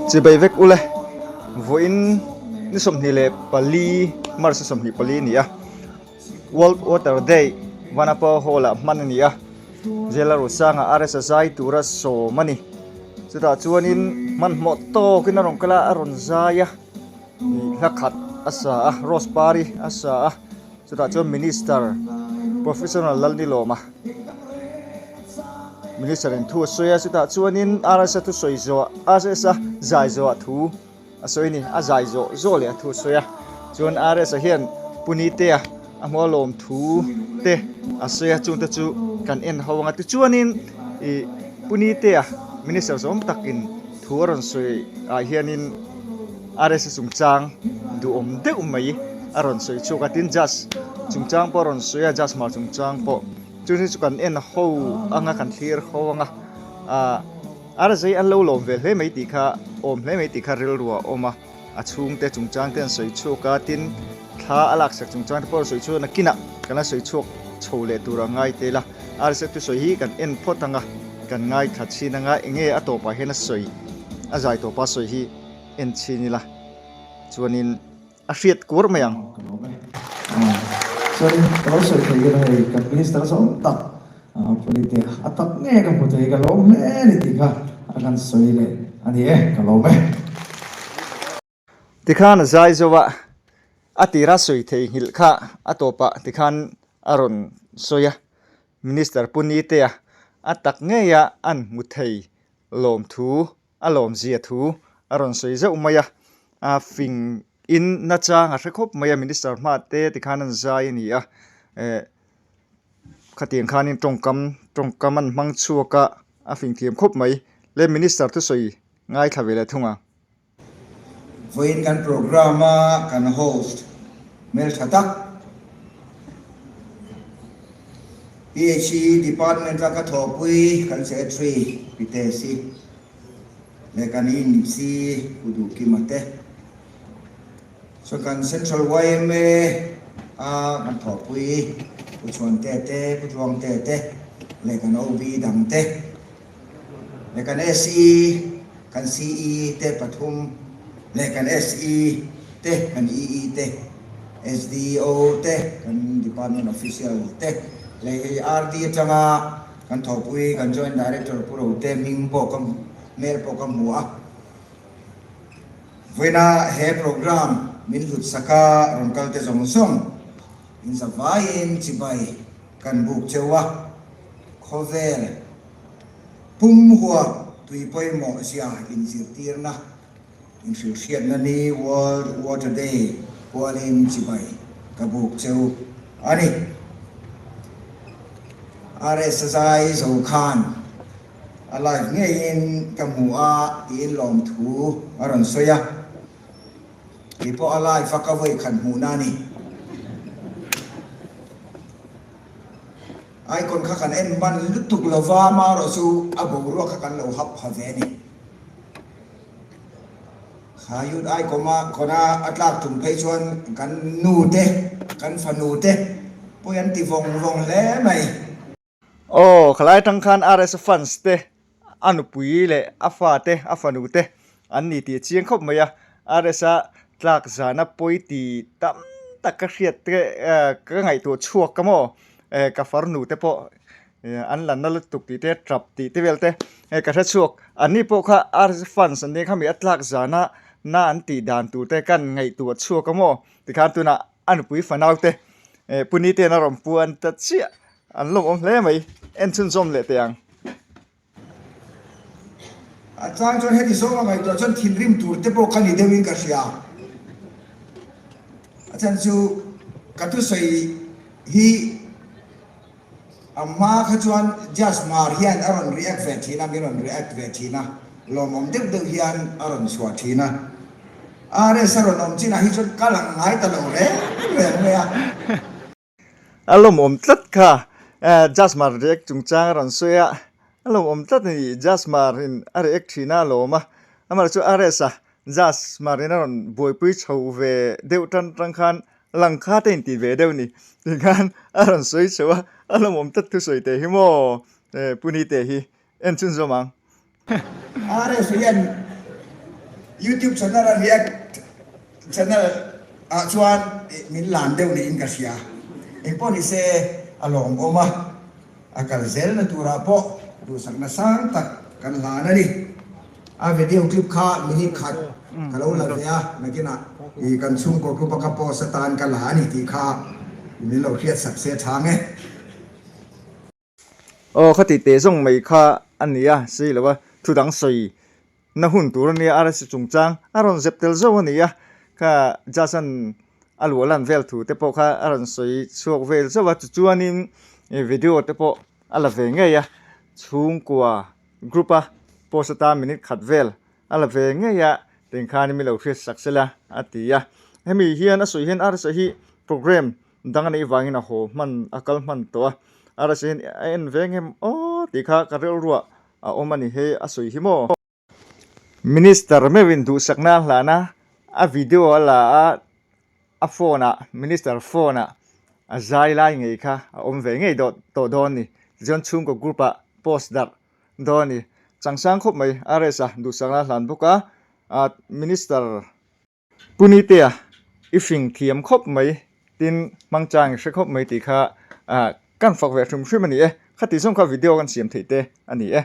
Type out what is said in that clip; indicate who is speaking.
Speaker 1: Chibai vek ule, vawiin ni 24 March ni 24 a ni a, World Water Day Vanapa Hall ah hman a ni a, Zela Rusanga RS a zai tura sawm a ni. Chutah chuanin hmanhmawh tawkin a rawn kal a, a rawn zai a, hla khat a sa a, Rose Pari a sa a. Chutah chuan Minister Professional Lalnilawma Minister in thu a sawi a, chutah chuanin RSA thusawi zawh RSA zai zawh ah thu a sawi a ni, a zai zawh zawh leh a thu a sawi a, chuan RSA hian Pu Nitea a hmua lawm thu te a sawi a, chungte chu kan en ho ang a, tichuanin ih Pu Nitea Minister zawm takin thu a rawn sawi ah hianin. RSA chungchang duhawm deuh mai a rawn sawi chhuak a, tin Jazz chungchang pawh a rawn sawi a, Jazz Hmar chungchang pawh chu chu kan en ho anga kan thlir ho anga ah RSA hi an lo lawm ve hle mai tih kha awm hle mai tih kha rilru a awm a, a chhungte chungchang te an sawi chhuak a, tin thla a laksak chungchang te pawh a rawn sawi chhuak a, nakinah kan la sawi chhuak chho leh tur a ngai tel a, RSA thusawi hi kan en phawt anga kan ngaithla chhin anga enge a tawpah hian a sawi a zai tawpa sawi hi. En chhin ila chuanin a hriat kuar mai ang.
Speaker 2: Ka lawm e. Chuanin ka lo sawi thei hian hei kan minister zawng tak Pulite a tak nge ka hmu thei ka lawm hle a ni tih kha a kan sawi leh a ni e, ka lawm e.
Speaker 1: Tikhan a zai zo a, a tira sawi thei nghilh kha a tawpah tikhan a rawn sawi a, Minister Pu Nitea a tak ngeia an hmu thei lawmthu A lawmzia thu a rawn sawi zauh mai a, a fing in nachang a hre khawp mai a, minister hma te tikhan an zai a ni a, eh khatiang khanin tawngkam tawngkam an hmang chhuak a, a fing thiam khawp mai le minister thusawi ngaithla ve leh thung ang.
Speaker 3: Vawiin kan program a kan host hmeltha tak PHE department a ka thawhpui kan secretary Pite si leh kan in si Pu Duhkima te chuan kan Central yma a kan thawhpui Pu Chhuante te Pu Tluangte te leh kan OB dang te leh kan SE kan CE te pathum leh kan SE te kan EE te SDO te kan department official te leh hei RD atanga kan thawhpui kan joint director Pu Rote hming pawh ka hmel pawh ka hmu a. Vawiina he program min hlut saka rawn kal te zawng zawng inzavaiin chibai kan buk cheu a, khawvel pum huap tui pawimawh zia inzirtirna inhrilhhriatna ni World Water Day pualin chibai ka buk cheu a ni. RS Zai zo khan a live ngeiin ka hmu a tiin lawmthu a rawn sawi a, kei pawh a live a ka vawi khat hmuhna a ni. Icon kha kan en ban lutuk lova amaherawh chu a boruak kha kan lo hap pha ve a ni. Kha Youth Icon a kawna a tlak tum phei chuan kan nu te, kan fanu te pawi an ti vawng vawng hle mai.
Speaker 1: Aw, khalai atang khan RS fans te a nupui leh a fa te, a fanu te an ni tih a chiang khawp mai a, RS a tlak zana pawi ti tam tak ka hriat te ka ngaihtuah chhuak ka maw, ka farnu te pawh an la na lutuk tih te, tap tih te vel te ka hre chhuak, an ni pawh kha RS fans an nia khami a tlak zana na an tih dan tur te kan ngaihtuah chhuak a maw tikhan tunah a nupui fanau te Puni ten a rawn puan ta chiah an lawmawm hle mai en chhunzawm leh teh ang.
Speaker 3: A chang chuan heti zawng a ngaihtuah chuan thinrim tur te pawh ka ni deuhin ka hria. A chhan chu ka thusawi hi a hma kha chuan Jazz Hmar hian a rawn react ve thin a, min rawn react ve thin a, lawmawm deuh deuh hian a rawn chhuah thin a. RS a rawn awm chinah hi chuan ka lang ngai ta lo reng reng mai a.
Speaker 1: A lawmawm tlat kha Jasmar react chungchang a rawn sawi a, a lawmawm tlat a ni. Jasmar in a react thin a lawm a, amaherawhchu chu RS a Jasmar in a rawn buaipui chho ve deuh tan tang khan lang kha te inti ve deuh a ni tih khan a rawn sawi chho a, a lawmawm tlat thusawi teh hi maw Puni teh hi en chhunzawm ang.
Speaker 3: RS hian. Youtube channel a react channel ah chuan min lan deuh niin ka hria. Engpawh ni se a lawmawm a, a kal zelna turah pawh duhsakna sang tak kan hlan a ni. A video clip kha minute khat ka lo la ve a, nakinah i kan chhungkaw group a ka post atan ka la a ni tih kha min lo hriat sak se chhang e.
Speaker 1: Aw khati teh zawng mai kha a ni a, sei lo a, thu dang sawi na hun tur a nia, RSC chungchang a rawn zep tel zauh a ni a, kha Jason a luah lan vel thu te pawh kha a rawn sawi chhuak vel zauh a, tichuanin video te pawh a la ve ngei a, chhungkua group a post atan minute khat vel a la ve ngei a, tinkhan mi lo hriat sak sela a ti a, hemi hian a sawi hian RSA hi program Dang a neih vangin a haw hman a kal hman tawh a, a rasa hian a en ve ngem aw tih kha ka rilruah a awm a ni hei a sawi hi maw. Minister meuhin duhsakna a hlan a, a video a la a, a phone ah minister phone ah a zai lai ngei kha a awm ve ngei dawh tawh dawn a ni. Tichuan chhungkaw group ah post darh dawn a ni. Changsang khawp mai RS a duhsakna a hlan bawk a, minister. Pu Nitea, i fing thiam khawp mai, tin hmangchang i hre khawp mai tih kha kan fak ve hrim hrim a ni e. Khati zawng kha video kan siam theih te a ni e.